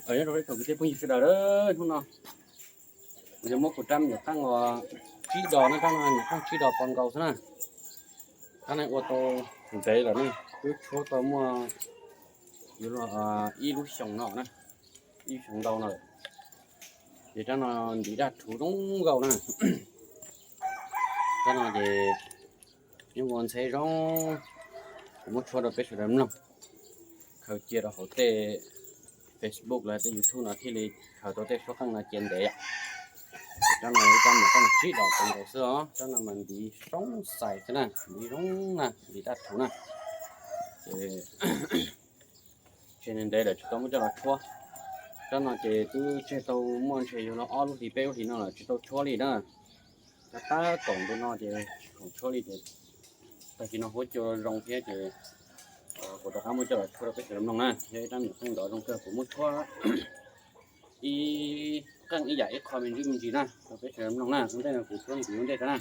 Nyob rau ib tsoom kwv tij phooj ywg sawv daws, hnub no kuv yuav muab kuv rab me nyuam qeej uas tsib dos na, rab no nyuam qeej tsib dos pov nkaus xwb na. Rab no ua tau ntev lawm na, twb tshuab tau muaj yuav luag ib lub xyoos no na, ib lub xyoos ntau no lawm. Ces rab no ntiv daj rhuv zoo nkauj na. Rab no ces yeej ua ntxheb zoo, kuv muab tshuab rau peb sawv daws mloog. Khaws cia rau hauv tej Facebook los tej YouTube no thiaj li khaws tau tej suab qeej no cia ntev yom. Rab no ib rab me nyuam qeej tsib dos pov nkaus xwb os, rab no mas ntiv soob xais xwb na, ntiv zoo na, ntiv daj rhuv na. Ces ntev ntev lawm tsis tau muab coj los tshuab. Rab no ces twb tseg tau muaj ntshe yuav luag ob lub hlis peb lub hlis no lawm tsis tau tshuab li na. Tab tab kaum ntu no ces tsis khoom tshuab li ces tag kis no huab cua zoo thiab ces kuv rov qab muab coj los tshuab rau peb sawv daws mloog na. Yog ib rab me nyuam qeej nrov zoo kawg, kuv muab tshuab ib qeej ib yam ib qho me ntsis me ntsis na rau peb sawv daws mloog na. Ua ntej no kuv tshuab kuv lub ntsej rau na.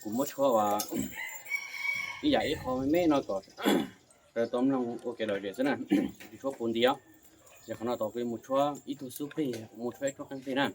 Kuv muab tshuab ua ib yam ib qho me me no kom sawv daws tau mloog ua kev lom zem xwb na. Kuv tsis tshuab puv nti os. Ces qhov no tau kuv mus tshuab ib tug xub plig, kuv mus tshuab ib tug qeej plig na.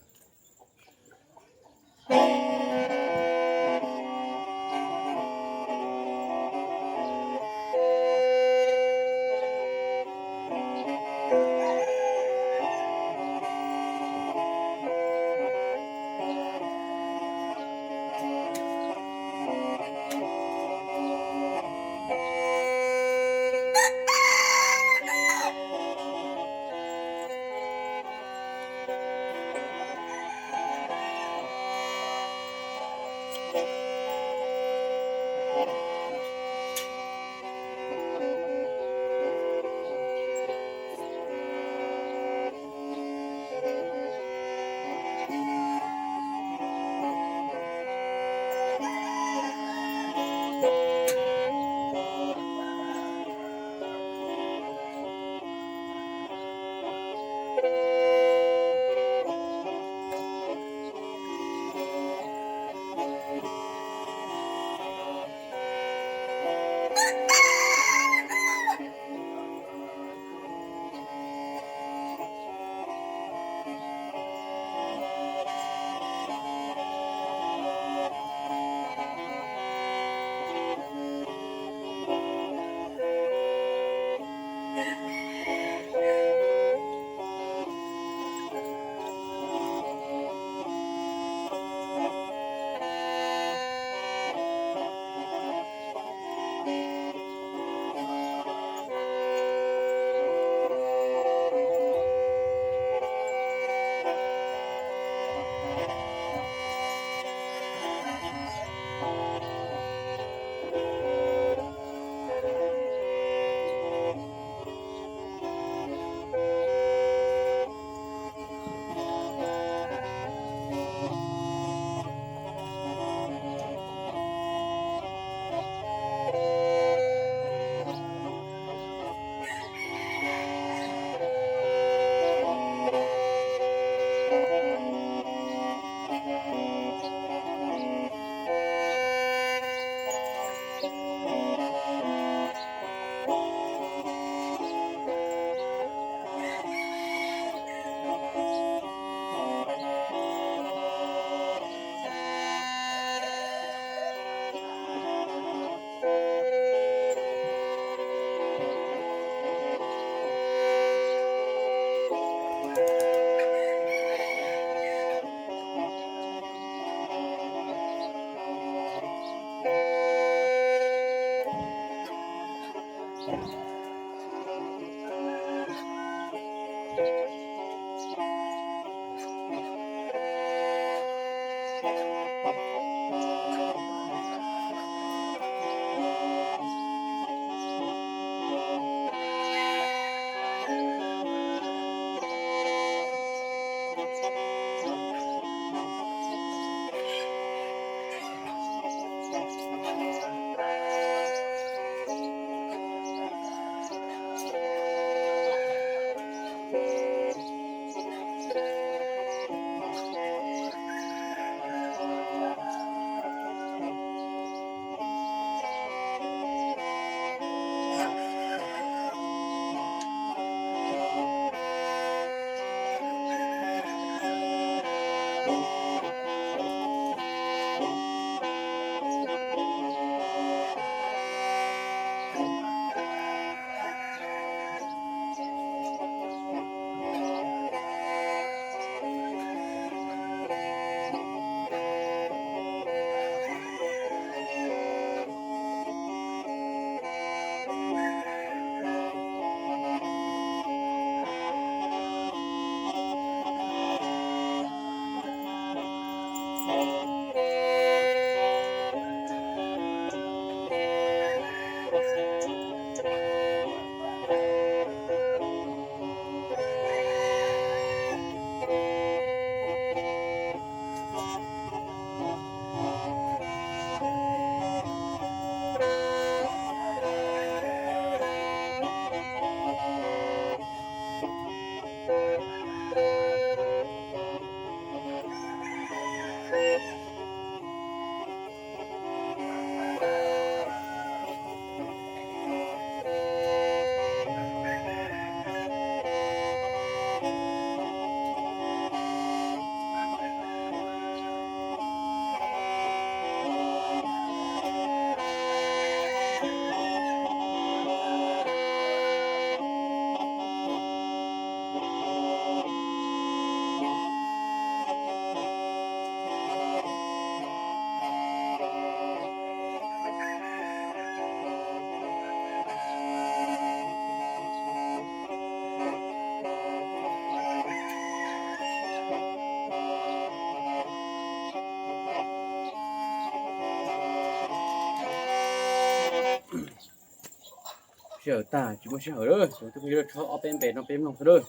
Sij hawm tag tsis muaj sij hawm lawm, tsob phooj ywg, tshob ob peb npe no peb mloog xwb lawm.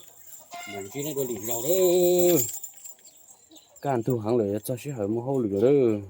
Mam ntsib nej dua lwm zaus lawm. Kaj ntug heev lawm, txog sij hawm mus hauj lwm lawm.